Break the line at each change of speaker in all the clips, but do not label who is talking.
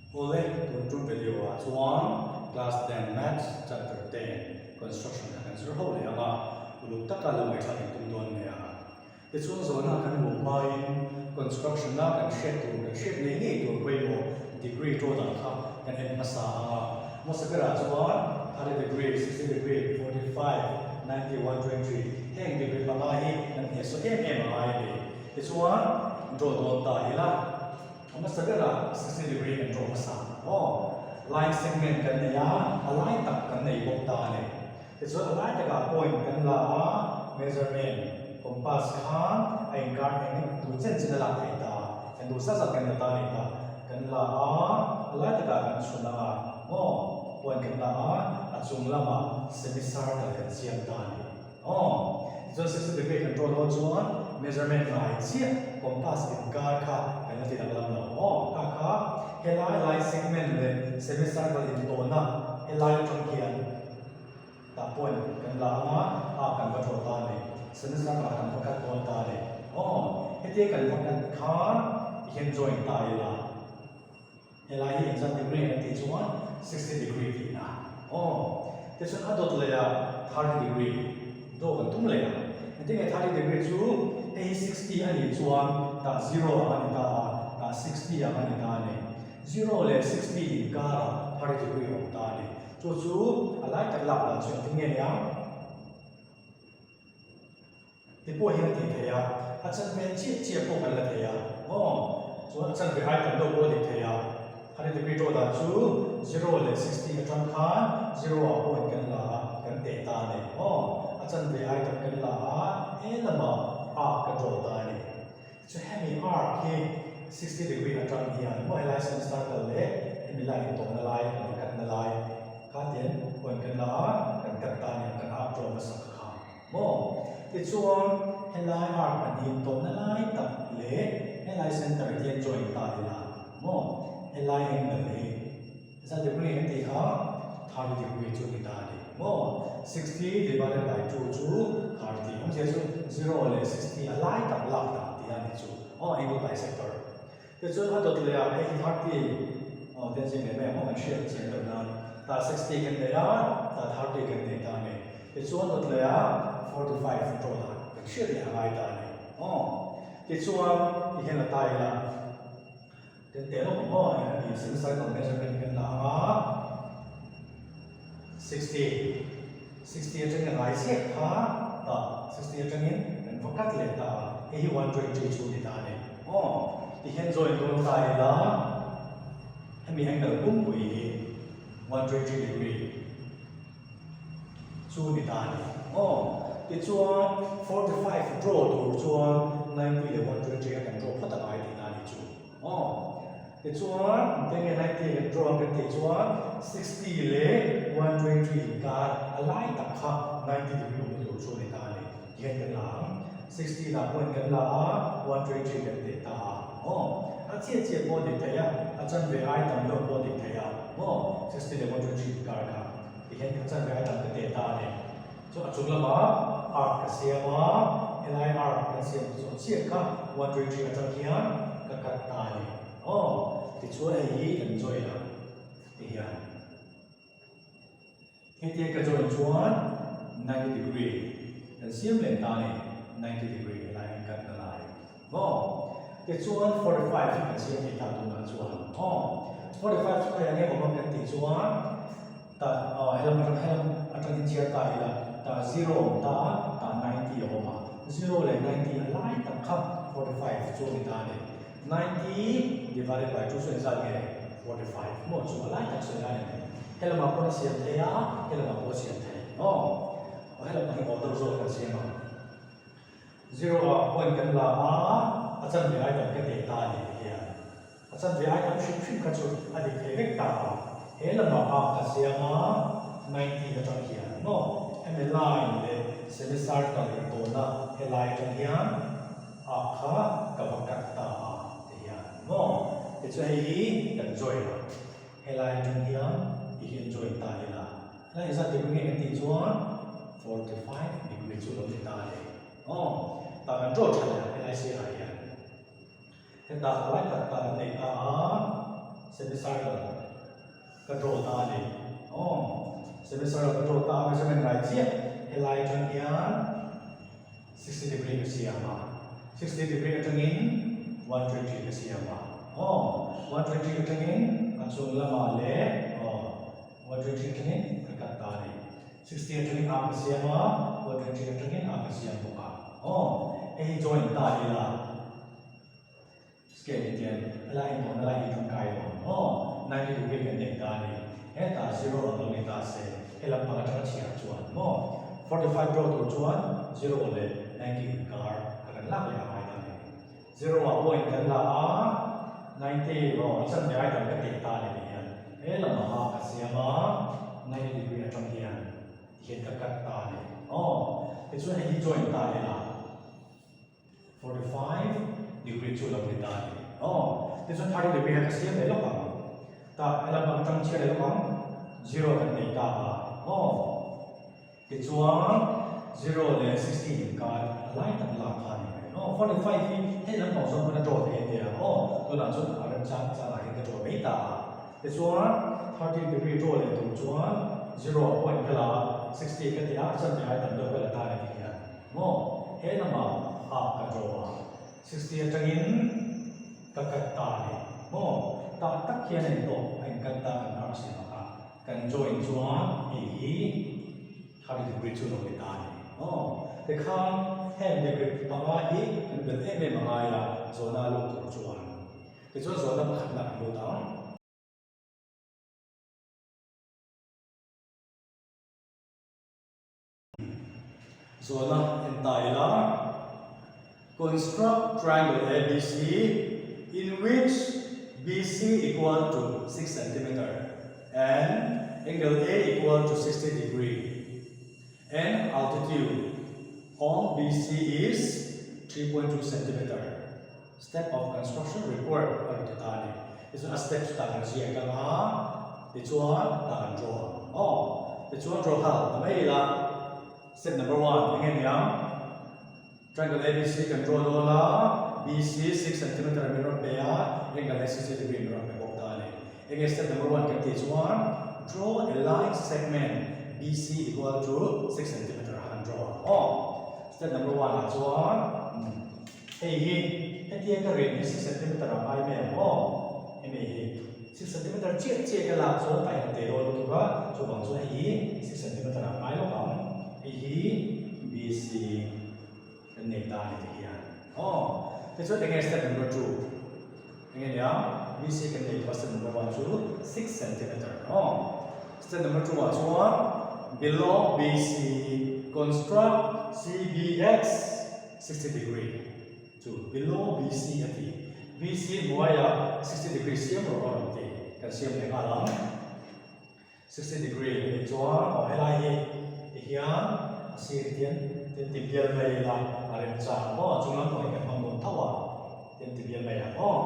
Awle, tun tum video ah chuan Class 10 Maths Chapter 10 Construction kha kan zir ho leh ang a, uluk taka lo ngaihthlak in tum dawn nia. Tichuan zawhna kan hmuh hmain Construction a kan hriat tur kan hriat ngei ngei tur pawimawh degree draw dan kha kan en hmasa ang a. Hmasa berah chuan 30 degree, 60 degree, 45, 90, 120 heng degree panga hi kan hnehsawh em em a ngai a ni. Tichuan draw dawn ta ila. A hmasa berah 60 degree kan draw hmasa aw. Line segment kan nei a, a lai tak kan nei bawk ta a ni. Tichuan a lai takah point kan la a, measurement compass khan a inkar eng eng duh chen chen a lak theih ta, kan duh zat zat kan la ta a ni ta. Kan la a, a lai takah kan chhun ang a, maw? Point kan la a, a chung lamah semicircle kan siam ta a ni. Aw, tichuan 60 degree kan draw dawn chuan measurement ngai chiah compass inkar kha kan la ti danglam lo. Aw, kha kha helai line segment leh semicircle intawhna helai atang hian tah point kan la ang a, a kan va draw ta a ni. Semicircle ah kan va cut dawn ta a ni. Aw, hetia kan va cut khan tihian join ta ila. Helai hi engzat degree kan tih chuan 60 degree tihna aw. Tichuan a dawt leh ah 30 degree draw kan tum leh a. Engtin nge 30 degree chu hei hi 60 a nih chuan tah zero ang a ni ta a, tah 60 ang a ni ta a ni. Zero leh 60 inkarah 30 degree a awm ta a ni. Chu chu a lai tak lak dan chu engtin nge niang? Ti pawh hian a tih theih a, a chanve chiah chiah pawh kan la thei a, maw? Chuan a chanve ai tam deuh pawh a dik thei a, hundred degree draw dan chu zero leh 60 atang khan zero ah point kan la a, kan teh ta a ni, maw? A chanve ai tam kan la a, he lamah arc ka draw ta a ni. Chu hemi arc hi 60 degree atang hian maw helai semicircle leh hemi line intawhna lai kan va katna lai kha tian point kan la a, kan cut ta a ni ang, kan arc draw hmasak kha. Maw? Tichuan, helai arc pahnih tawhna lai tak leh helai center hian join ta ila maw? Helai angle hi za degree kan tih kha 30 degree chu ni ta a ni maw? 60 divided by 2 chu 30 awmzia chu zero leh 60 a lai tak lak tak tih a nih chu aw angle bisector. Tichuan a dawt leh ah hei hi 30 aw ten zing leh mai ang maw kan hriat chian deuh nan tah 60 kan nei a tah 30 kan nei ta a ni. Tichuan dawt leh ah 45 draw dan kan hriat leh a ngai ta a ni aw. Tichuan ti hian la ta ila kan teh lawk ang aw eng a ni semicircle measurement kan la ang a 60 60 atangin a ngai chiah kha tah 60 atangin kan va cut leh ta a hei hi 120 chu a ni ta a ni aw. Tihian join dawn ta ila hemi angle pumpui hi 120 degree. Chu ni ta a ni. Aw, tichuan 45 draw tur chuan 90 leh 120 kha kan draw phawt a ngai tihna a nih chu. Aw, tichuan engtin nge 90 kan draw ang kan tih chuan 60 leh 120 inkar a lai tak kha 90 degree awmna tur chu a ni ta a ni. Tihian kan la ang. 60 lah pawhin kan la a, 120 kan teh ta a. Aw, a chiah chiah pawh a dik thei a, a chanve ai tam deuh pawh a dik thei a. Maw? 60 leh 120 inkar kha. Tihian ka chanve ai tam ka teh ta a ni. Chuan a chung lamah arc ka siam a, helai arc kan siam zawh chiah kha 120 atang hian ka cut ta a ni. Aw, tichuan hei hi kan join a tihian. Hetia ka join chuan 90 degree kan siam leh ta a ni, 90 degree helai an cut na lai maw? Tichuan 45 hi kan siam thei ta tunah chuan maw? 45 chu khawiah nge awm ang kan tih chuan tah aw helam atang helam atangin chhiar ta ila tah zero a awm ta a, tah 90 a awm a, zero leh 90 a lai tak kha 45 chu a ni ta a ni. 90 divided by 2 chu engzat nge? 45 maw chu a lai tak sawi lai a ni. Helamah pawh a siam thei a, helamah pawh a siam thei maw? Aw helamah hi aw deuh zawk kan siam ang. Zero ah point kan la a, a chanve ai tam ka teh ta a ni ti hian. A chanve ai tam hrim hrim kha chu a dik thei vek ta a. He lamah ah ka siam a, 90 atang hian maw? Hemi line leh semicircle intawhna helai atang hian A kha ka va cut ta a ti hian maw? Tichuan hei hi kan join a, helai atang hian ti hian join ta ila, helai engzat degree nge kan tih chuan 45 degree chu lo ni ta a ni maw? Tah kan draw tha leh a helai sirah hian hetah lai tak tak an nei ta a. Semicircle ka draw ta a ni. Aw, semicircle ka draw ta a, measurement ngai chiah helai atang hian 60 degree ka siam a, 60 degree atangin 120 ka siam a. Aw, 120 atangin a chung lamah leh aw 120 atangin ka cut ta a ni. 60 atangin a ka siam a, 120 atangin a ka siam bawk a. Aw, hei hi join ta ila. Scale hi tian helai intawhna lai hi tangkai lo ang maw? 90 degree kan nei ta a ni. Hetah zero ang lo ni ta se, he lampang atanga chhiar chuan maw? 45 draw tur chuan zero leh 90 inkar kha kan lak leh a ngai ta a ni. Zero ah point kan la a, 90 aw a chanve ai dang ka teh ta a ni tih hian he lamah a ka siam a, 90 degree atang hian tihian ka cut ta a ni. Aw, tichuan hei hi join ta ila. 45 degree chu lo ni ta a ni. Aw, tichuan 30 degree hian ka siam leh lawk ang. Tah helam pang tang chhiar leh lawk ang, zero kan nei ta a. Aw, tichuan zero leh 60 inkar a lai tak lak kha a ni mai. Aw, 45 hi hei lam pang zawng pawn a draw thei a nia. Aw, tunah chuan a remchang changah hian ka draw mai ta a. Tichuan 30 degree draw leh tur chuan zero a point ka la a, 60 ka ti a, chanve ai tam deuh ka la ta a ni tih hian. Maw? He lamah a ka draw a, 60 atangin ka cut ta a ni. Maw? Tah tak hian a intawk, a in cut ta kan arc siam ang a, kan join chuan hei hi 30 degree chu lo ni ta a ni. Maw? Tikhan heng degree panga hi kan belh em em a ngai a, zawhna a lut tur chuan. Tichuan zawhna pakhatna kan lut ang. Zawhna en ta ila, Construct triangle ABC in which BC equal to 6 centimeter and angle A equal to 60 degree and altitude on BC is 3.2 centimeter. Step of construction required a rawn ti ta a ni. Tichuan a steps tah kan ziak ang a, tichuan tah kan draw ang aw. Tichuan draw nghal ta mai ila, step number one eng nge niang? Triangle ABC kan draw dawn a, BC 6 centimeter min rawn pe a, angle A 60 degree min rawn pe bawk ta a ni. Eng nge step number one kan tih chuan draw a line segment BC equal to 6 centimeter a kan draw ang aw. Step number one ah chuan Hei hi hetia ka rin hi 6 centimeter a ngai mai ang aw. Hemi hi 6 centimeter chiah chiah ka lak chuan tah hian teh dawn lutuk a, chuvang chuan hei hi 6 centimeter a ngai lawk ang. Hei hi BC kan nei ta a ni ti hian aw. Tichuan enge step number two? Enge nia BC kan nei tawh a step number one chu 6 centimeter aw. Step number two ah chuan below BC construct CBX. 60 degree chu below BC a ti. BC hnuaiah 60 degree siam rawh a rawn ti. Kan siam leh nghal ang. 60 degree a nih chuan aw helai hi ti hian a sir hi tian tin ti bial mai ila a remchang maw a chung lam pawh hi kan hmang dawn tho a tin ti bial mai ang aw.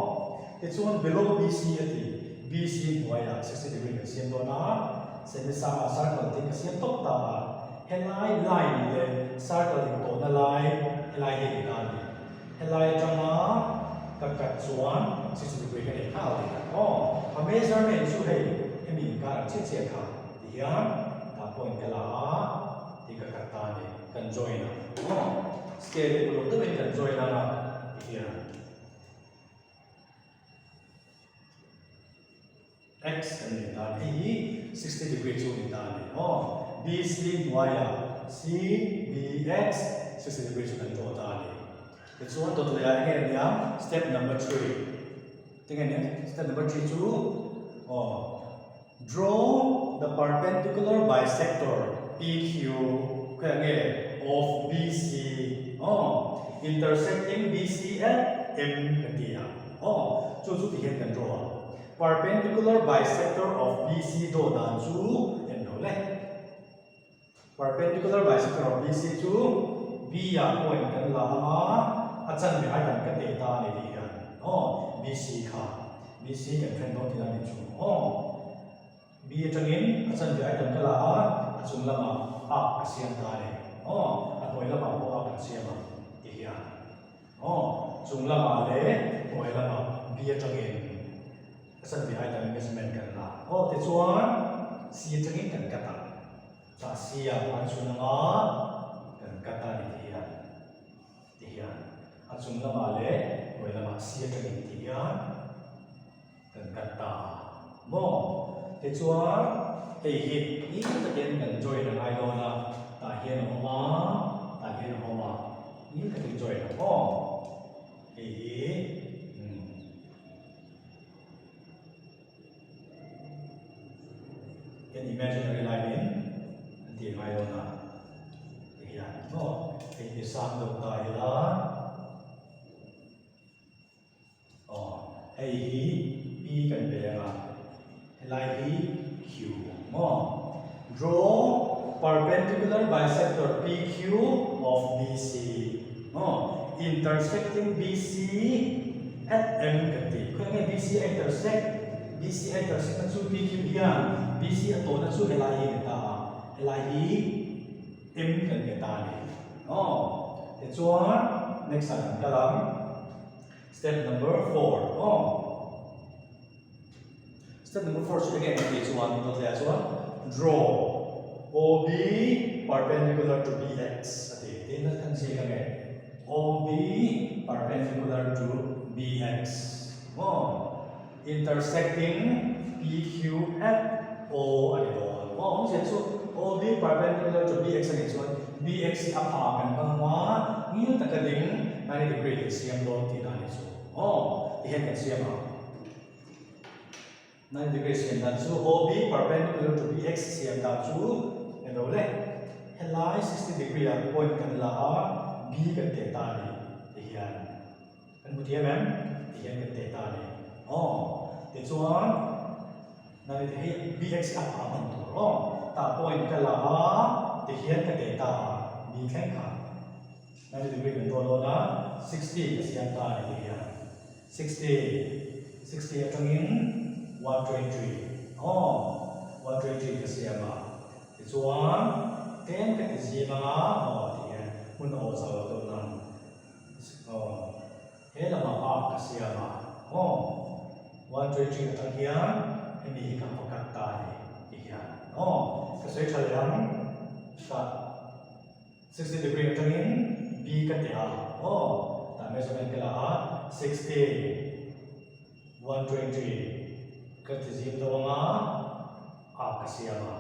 Tichuan below BC a ti. BC hnuaiah 60 degree kan siam dawn a. Semisanga circle tin ka siam tawp ta a. Helai line leh circle intawhna lai helai hi a ni ta a ni. Helai atanga ka cut chuan 60 degree ka nei nghal tih tak aw. A measurement chu hei hemi inkar ang chiah chiah kha ti hian tah point ka la a tih ka cut ta a ni. Kan join a aw. Scale uluk deuhin kan join ang a ti hian. X kan nei ta a ni. Hei hi 60 degree chu a ni ta a ni aw. BC hnuaiah CBX 60 degree chu kan draw ta a ni. Tichuan dawt lehah eng nge nia step number three. Tinge nia step number three chu aw draw the perpendicular bisector PQ khawiah nge of BC aw intersecting BC at M kan ti a aw chu chu tihian kan draw a. Perpendicular bisector of BC draw dan chu en lo le. Perpendicular bisector of BC chu B ah point kan la ang a, a chanve ai dan ka teh ta a ni tih hian aw BC kha BC kan then dawn tihna a nih chu aw. B atangin a chanve ai dan ka la a, a chung lamah arc ka siam ta a ni aw, a hnuai lamah pawh arc kan siam ang tih hian. Aw, chung lamah leh hnuai lamah B atangin a chanve ai dan. Tichuan C atangin kan cut a, tah C ah khan chhun anga kan cut a ni tihian tihian a chung lamah leh hnuai lamah C atangin tihian kan cut ta a maw? Tichuan hei hi ngil takin kan join a ngai dawn a, tah hian a awm a, tah hian a awm a, ngil takin join ang aw. Hei hi umm kan imaginary line in an tih ngai dawn a ti hian maw hei hi sang deuh ta ila aw hei hi p kan pe ang a helai hi q maw draw perpendicular bisector pq of bc maw intersecting bc at m kan ti khawi nge bc a intersect bc a intersect na chu pq hian bc a tawhna chu helai hi a ni ta a helai hi m kan pe ta a ni aw tichuan next ah kan kal ang step number 4 aw. Step number 4 chu enge kan tih chuan dawtleh chuan draw OB perpendicular to BX a ti. Tin a kan ziak ange OB perpendicular to BX maw intersecting PQ at O a ni dawn maw awmzia chu OB perpendicular to BX a nih chuan BX hi a pha kan hmang hma ngil taka ding 90 degree kan siam dawn tihna a ni chu maw tihian kan siam ang. 90 degree siam dan chu OB perpendicular to BX siam dan chu eng lo le. Helai 60 degree ah point kan la a, B kan teh ta a ni ti hian kan hmu thiam em? Ti hian kan teh ta a ni. Aw, tichuan 90 hei BX hi a hma hman tur aw. Tah point ka la a, ti hian ka teh ta a, B thleng kha 90 degree kan draw dawn a, 60 ka siam ta a ni ti hian. 60, 60 atangin 120, aw, 120 ka siam a, tichuan tlem ka ti zim anga, aw tih hian hmun a aw zau lo deuh nan, aw, he lamah arc ka siam a, aw, 120 atang hian hemi hi ka va cut ta a ni tih hian, aw, ka sawi tha leh ang, tah. 60 degree atangin B ka teh a, aw, tah measurement ka la a, 60, 120 ka ti zim deuh ang a, a ka siam a,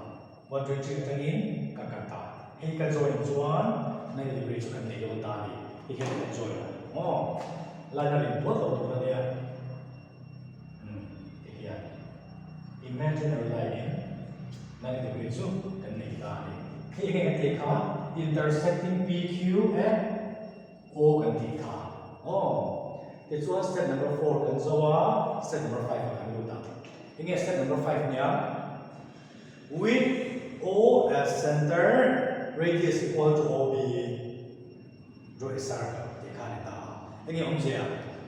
120 atangin ka cut a, hei ka join chuan 90 degree chu kan nei dawn ta a ni, hei hian kan join a, aw, line a rin puat lo tur a nia, umm, ti hian imaginary line in 90 degree chu kan nei ta a ni. Khi enge kan tih kha intersecting PQ at O kan tih kha aw. Tichuan step number 4 kan zo a, step number 5 ah kan lut a. Enge step number 5 nia? With O as center, radius equal to OB. Draw a circle tih kha a ni ta a. Enge awmzia?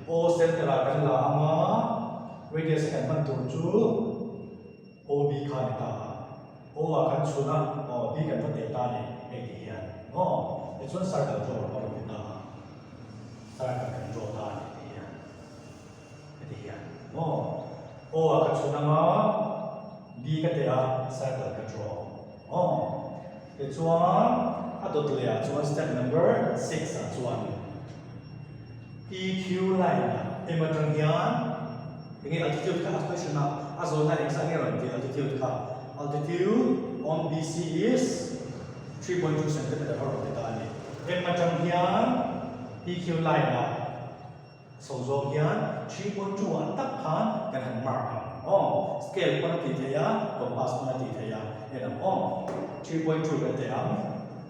O center ah kan la ang a, radius a kan hman tur chu OB kha a ni ta a. O ah kan chhun a, aw B kan va teh ta a ni hei tih hian. Maw? Tichuan circle draw a rawn ti ta a. Circle kan draw ta a ni tih hian. Heti hian. Maw? O ah ka chhun ang a, B ka teh a, circle ka draw. Maw? Tichuan a dawt leh ah chuan step number 6 ah chuan PQ line ah em atang hian enge altitude kha a question ah a zawhna engzah nge rawn tih altitude kha altitude on BC is 3.2 centimeter a rawn ti ta a ni. Em atang hian PQ line ah Chho zawk hian 3.2 ah tak khan kan han mark ang aw. Scale pawn a tih theih a, compass pawn a tih theih a, en ang aw. 3.2 kan teh ang.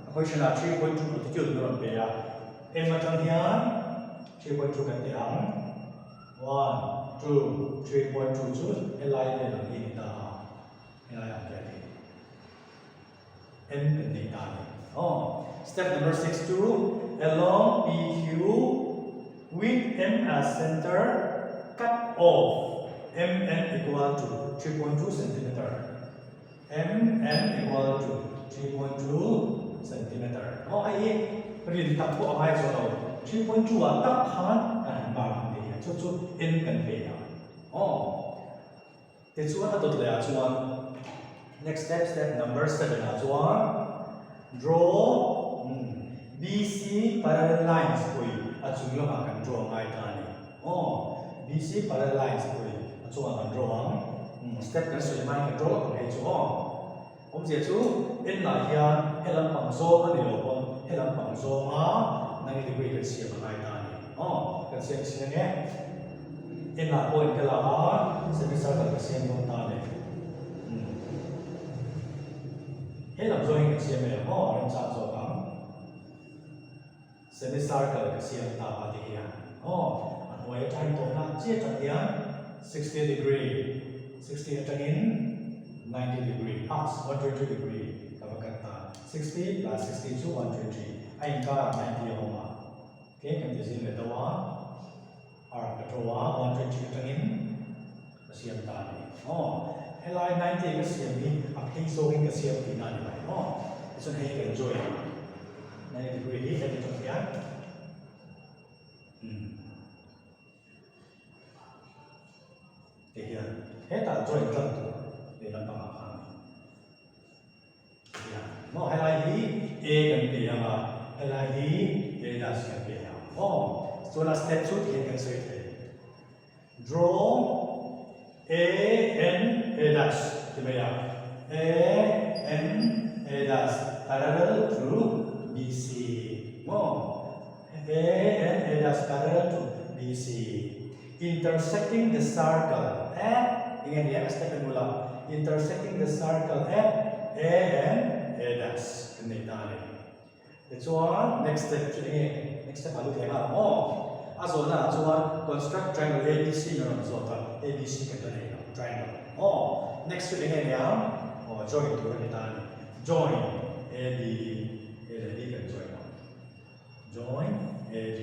A question ah 3.2 altitude min rawn pe a. M atang hian 3.2 kan teh ang. One, two, 3.2 chu helai vel ang hi a ni ta a. Helai ang vel hi. M kan nei ta a ni. Aw, step number 6 chu along PQ with M as center cut off MN equal to 3.2 centimeter. MN equal to 3.2 centimeter. Aw, hei hi rin tak pawh a ngai chuan lo. 3.2 ah tak khan kan han mark ang tih hian chu chu N kan pe a. Aw. Tichuan a dawt leh ah chuan next step, step number 7 ah chuan draw BC parallel lines pui a chung lamah kan draw ngai ta a ni. Aw, BC parallel lines pui a chungah kan draw ang. Step kan sawi hmain kan draw lawk ang hei chu aw. Awmzia chu en lah hian he lampang zawng a ni lo pawn he lampang zawnga 90 degree kan siam a ngai ta a ni. Aw, kan siam chiang e. En ah pawhin ka la a, semicircle ka siam dawn ta a ni. Umm. He lam zawngin kan siam em aw, a remchang zawk ang. Semicircle ka siam ta a ti hian aw, a hnuai atangin tawhna chiah atang hian 60 degree, 60 atangin 90 degree, ah 120 degree ka va cut ta, 60 plus 60 chu 120, a inkarah 90 a awm a, tlem kan ti zim leh deuh a, arc ka draw a, 120 atangin ka siam ta a ni aw, helai 90 ka siam hi a phei zawngin ka siam tihna a ni mai aw, tichuan hei kan join a, 90 degree hi heti tawk hian umm ti hian hetah join tlang tur lehlam pangah khan a ni. Nia, maw helai hi A kan pe ang a, helai hi A dash kan pe ang maw? Chuan a step chu tihian kan sawi thei. Draw A N A dash ti mai a, A N A dash parallel to BC maw? A N A dash parallel to BC intersecting the circle at enge nia a step en ula intersecting the circle at A and A dash kan nei ta a ni. Tichuan next step chu enge next step ah lut leh nghal ang aw. A zawhna ah chuan construct triangle ABC in a rawn zawt a, ABC kan la nei lo triangle aw. Next chu enge nia aw join tur a ni ta a ni. Join AB A leh B kan join ang. Join AB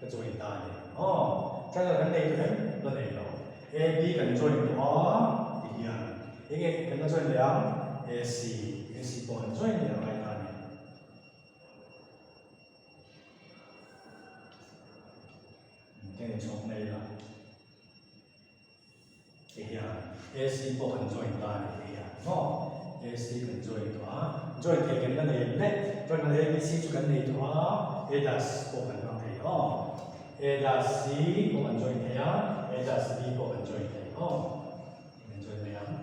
ka join ta a ni. Aw, triangle kan nei tawh em? La nei lo. AB kan join tawh a ti hian enge kan la join leh ang? AC, AC pawh kan join leh a ngai ta a ni. Ka inchhawk mai la. Ti hian AC pawh kan join ta a ni ti hian maw? AC kan join tawh a, join thei kan la nei em le? Triangle ABC chu kan nei tawh a, A dash pawh kan hmang thei aw. A dash C pawh kan join thei a, A dash B pawh kan join thei aw. Kan join mai ang.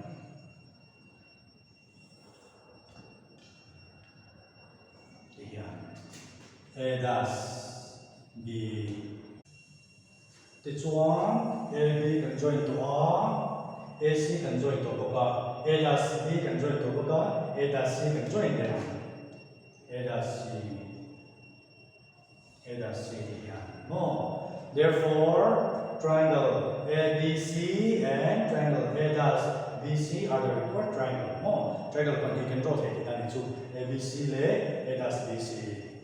Ti hian A dash B. Tichuan, AB kan join tawh a, AC kan join tawh bawk a, A dash B kan join tawh bawk a, A dash C kan join leh ang. A dash C, A dash C tih hian maw? Therefore, triangle ABC and triangle A dash BC are the required triangle maw? Triangle pahnih kan draw theih tihna a nih chu, ABC leh A dash BC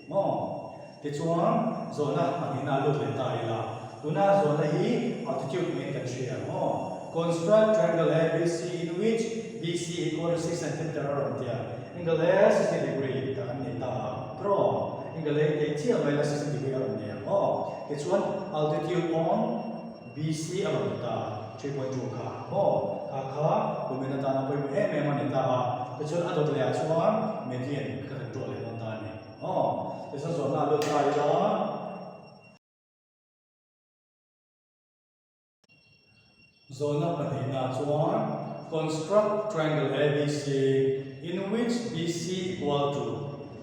maw? Tichuan, zawhna pahnihna a lut leh ta ila. Tuna zawhna hi altitude ngei kan hria ang aw. Construct triangle ABC in which BC equal to 6 centimeter a rawn ti a. Angle A 60 degree tah kan nei ta a. Draw angle A tei chiah mai la 60 degree a rawn nei ang aw. Tichuan, altitude on BC a rawn ti ta a, 3.2 kha maw? Kha kha kumin atana pawimawh em em a ni ta a. Tichuan, a dawt leh ah chuan median kha kan draw leh dawn ta a ni. Aw, tichuan zawhna a lut ta ila. Zawhna pahnihna chuan construct triangle ABC in which BC equal to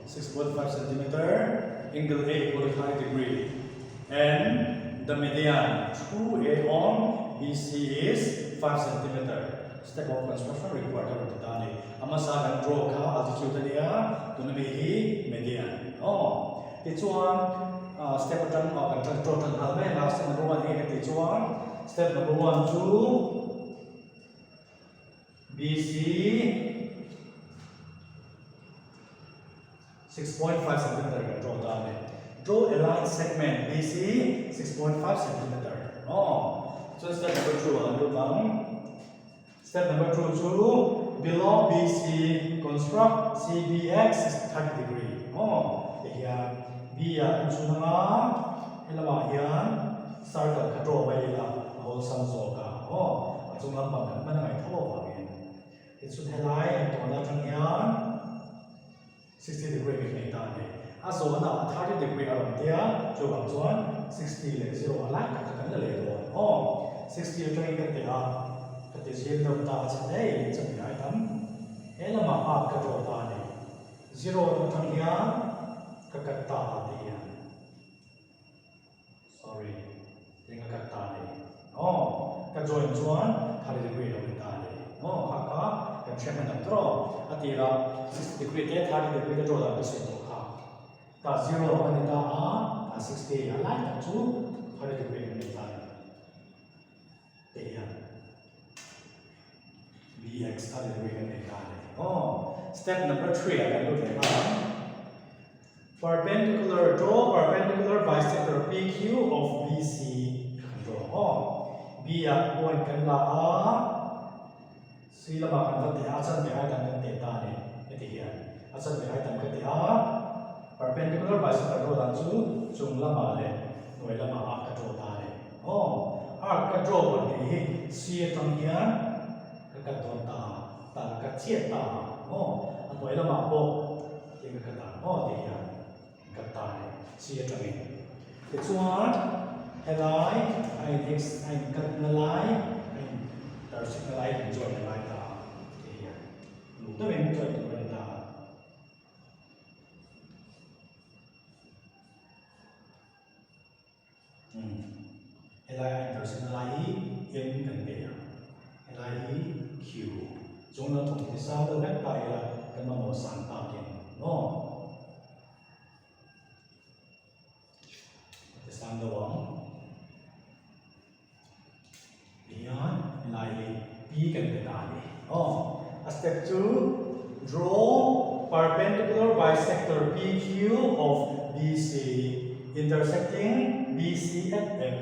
6.5 centimeter, angle A equal to 30 degree and the median through A on BC is 5 centimeter. Step of construction required a rawn ti ta a ni. A hmasa kan draw kha altitude a nia, tuna mi hi median. Aw, tichuan step atang ah kan draw tan nghal mai ang a, step number one enge kan tih chuan step number one chu BC 6.5 centimeter kan draw ta a ni. Draw a line segment BC 6.5 centimeter. Aw, chuan step number two ah kan lut ang. Step number two chu below BC construct CBX is 30 degree. Aw, ti hian B ah kan chhun anga helamah hian circle kha draw mai ila a awlsam zawk a. Aw. chung lampang kan hman a ngaih tho avangin. Tichuan helai an tawn atang hian 60 degree kan nei ta a ni. A zawhna ah 30 degree a rawn tia, chuvang chuan 60 leh zero a lai tak kha kan la leh dawn. Aw, 60 atangin ka ti a, ka ti zir deuh ta a chhe hle chumi ai tam. He lamah arc ka draw ta a ni. Zero atang hian ka cut ta a ti hian. Sorry, eng a cut ta a ni. Aw, ka join chuan 30 degree lo ni ta a ni. Aw, kha kha kan hre hman ang tawh. A tirah 60 degree te 30 degree te draw dan ka sawi tawh kha. Ta zero a ni ta a, ta 60 a lai tak chu 30 degree kan nei ta a ni. Te hian bx 30 degree kan nei ta a ni. Aw, step number 3 ah kan lut leh nghal ang. Perpendicular, draw perpendicular bisector PQ of BC kan draw aw. B ah point kan la a, C lamah kan va teh a, a chanve ai tam kan teh ta a ni. Heti hian a chanve ai tam ka teh a, perpendicular bisector draw dan chu chung lamah leh hnuai lamah arc ka draw ta a ni. Aw, arc ka draw pahnih hi C atang hian ka cut dawn ta a, tan ka chiah ta a, aw, a hnuai lamah pawh Tin ka dan maw tih hian ka ta leh chi atangin. Tichuan helai a in x a in cut na lai a in intersect na lai in join na lai ta a tih hian luh deuhin join tur a ni ta a. Helai a intersect na lai hi M kan pe a, helai hi Q. Chung lam thawk hi sang deuh hlek ta ila kan mamawh sang takin maw? A ti sang deuh ang. Tihian helai hi P kan pe ta a ni. Aw, a step chu draw perpendicular bisector PQ of BC intersecting BC at M.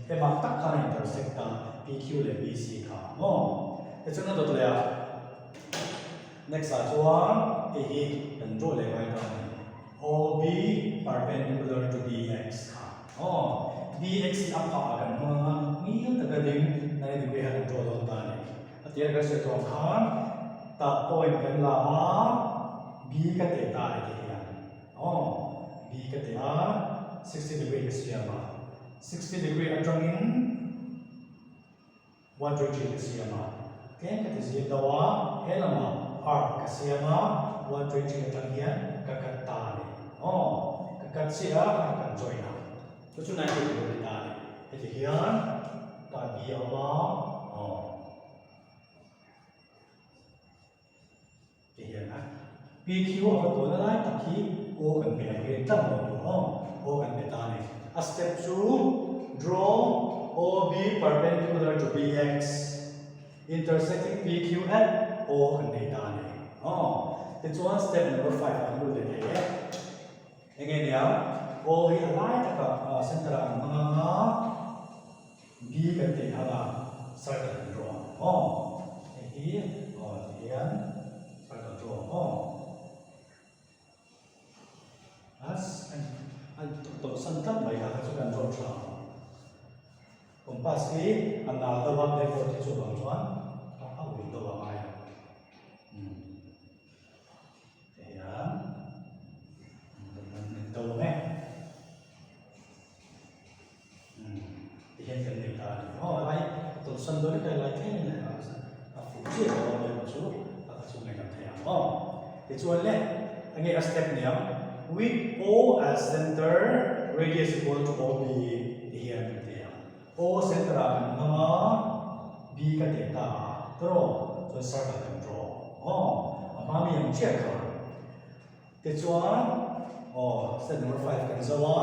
M ah tak khan a intersect a PQ leh BC kha maw? Tichuan a dawt leh a next ah chuan hei hi kan draw leh ngai ta a ni. OB perpendicular to BX kha aw BX hi a phah ah kan hmang anga ngil taka ding 90 degree kha kan draw dawn ta a ni. A tir kan sawi tawh ang khan tah point kan la a B ka teh ta a ni ti hian aw B ka teh a 60 degree ka siam a 60 degree atangin 120 ka siam a, tlem ka ti zim deuh a, he lamah arc ka siam a, 120 atang hian ka cut ta a ni. Aw, ka cut chiah a, kha kan join a, chu chu 90 degree a ni ta a ni. Heti hian ta B a awm a, aw. Ti hian a PQ a va tawhna lai tak hi O kan pe ang rin tlang lo tur aw, O kan pe ta a ni. A step chu draw OB perpendicular to BX intersecting PQ at O kan nei ta a ni. Aw, tichuan step number 5 ah kan lut leh thei e. Enge nia O hi a lai takah center ah kan hmang ang a, B kan tih ang a, circle kan draw ang aw. Hei hi aw ti hian circle draw ang aw. As an an tawlh san tlat mai kha kha chu kan draw tha ang. Compass hi a nal deuh a blackboard hi chuvang chuan a ui deuh a ngai a. Umm. Tihian kan do ang e. Tihian kan nei ta a ni. Aw lai tawlhsan dawn hi lai thleng in a fuh chiah lo a emaw chu a ka chu ngaih lam thei ang aw. Tichuan le enge a step ni ang with O as center radius equal to OB tihian kan ti ang. O center ah kan hmang a, B ka teh ta a, tawrh chuan circle kan draw aw, a hma mi ang chiah kha. Tichuan aw step number 5 kan zo a,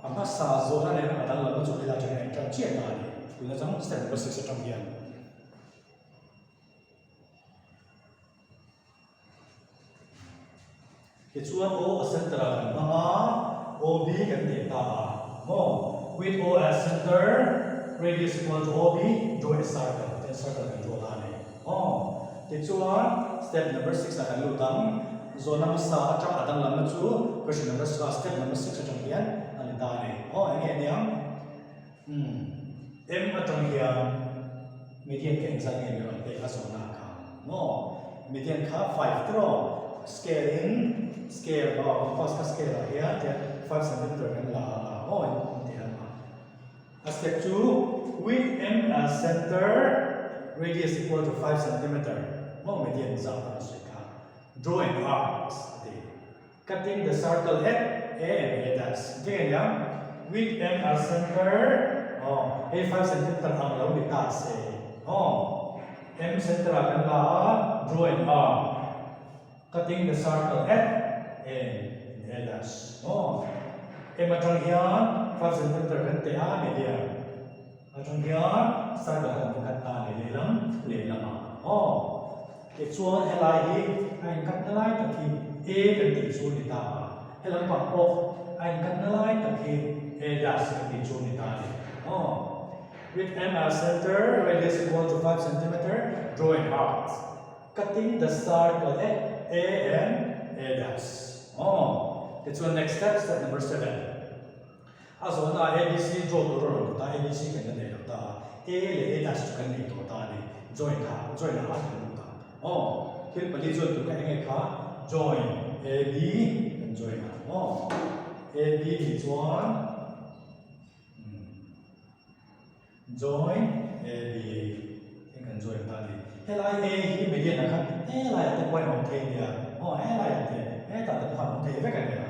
a hmasa zawhna leh a danglamna chu helai atangin a intan chiah ta a ni. Tuna chang step number 6 atang hian. Tichuan O a center ah kan hmang a, OB kan teh ta a maw? With O as center, radius equal to OB, draw a circle, tichuan circle kan draw ta a ni maw? Tichuan step number 6 ah kan lut ang, zawhna hmasa atang a danglamna chu question number step number 6 atang hian a ni ta a ni maw? Enge aniang? Umm, M atang hian. Median kha engzat nge min rawn pek a zawhna kha maw? Median kha 5 tiraw? Scale in scale aw compass kha scale ah hian tian 5 centimeter kan la ang a maw in ti ang a. A step chu with M as center radius equal to 5 centimeter maw median zah a rawn sawi kha. Draw an arc a ti. Cutting the circle at A and A dash. Engtin nge nia? With M as center, aw, hei 5 centimeter ang lo ni ta se, aw, M center ah kan la a, draw an arc, cutting the circle at A and A dash, aw, M atang hian 5 centimeter kan teh a median atang hian circle kha kan cut ta a ni lehlam lehlam ah, aw. Tichuan helai hi a inkatna lai tak hi A kan tih chu a ni ta a, he lampang pawh a inkatna lai tak hi A dash kan tih chu a ni ta a ni. Aw. With M as center, radius equal to 5 centimeter, draw an arc cutting the circle at A and A dash. Aw. Tichuan next step, step number 7. A zawhna ah ABC draw tur a rawn ti ta, ABC kan la nei lo ta a, A leh A dash chu kan nei tawh ta a ni, join kha, join ah a kan lut ang. Aw, thil pali join tur kha eng nge kha? Join AB kan join ang aw, AB nih chuan umm join AB heng kan join ta a ni. Helai A hi median ah khan helai ah te pawh a inawm thei nia, aw helai ah te, hetah te pawh khan a awm thei vek a nia.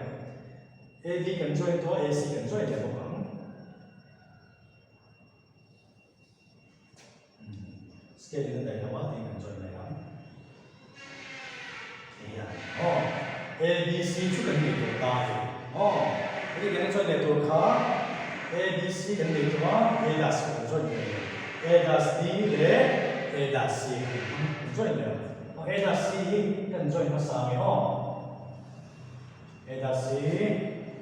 AD kan join tawh a, AC kan join leh bawk ang. Scale in a daih lo a, tiin kan join mai ang. Tihian, aw, ABC chu kan nei tawh ta e. Aw, heti kan join leh tur kha ABC kan nei tawh a, A dash kan join leh lo. A dash B leh A dash C kan join leh ang. Aw, A dash C hi kan join hmasa ang e aw. A dash C,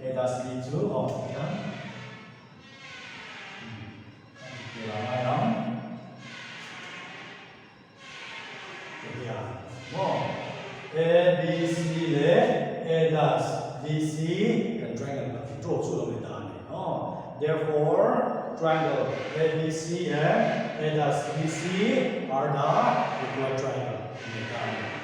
A dash B chu a awm hian a ti tur a ngai ang. Tihian maw A, B, C leh A dash B, C kan triangle pahnih draw chu lo ni ta a ni maw. Therefore, triangle A, B, C and A dash B, C are the required triangle a ni ta a ni.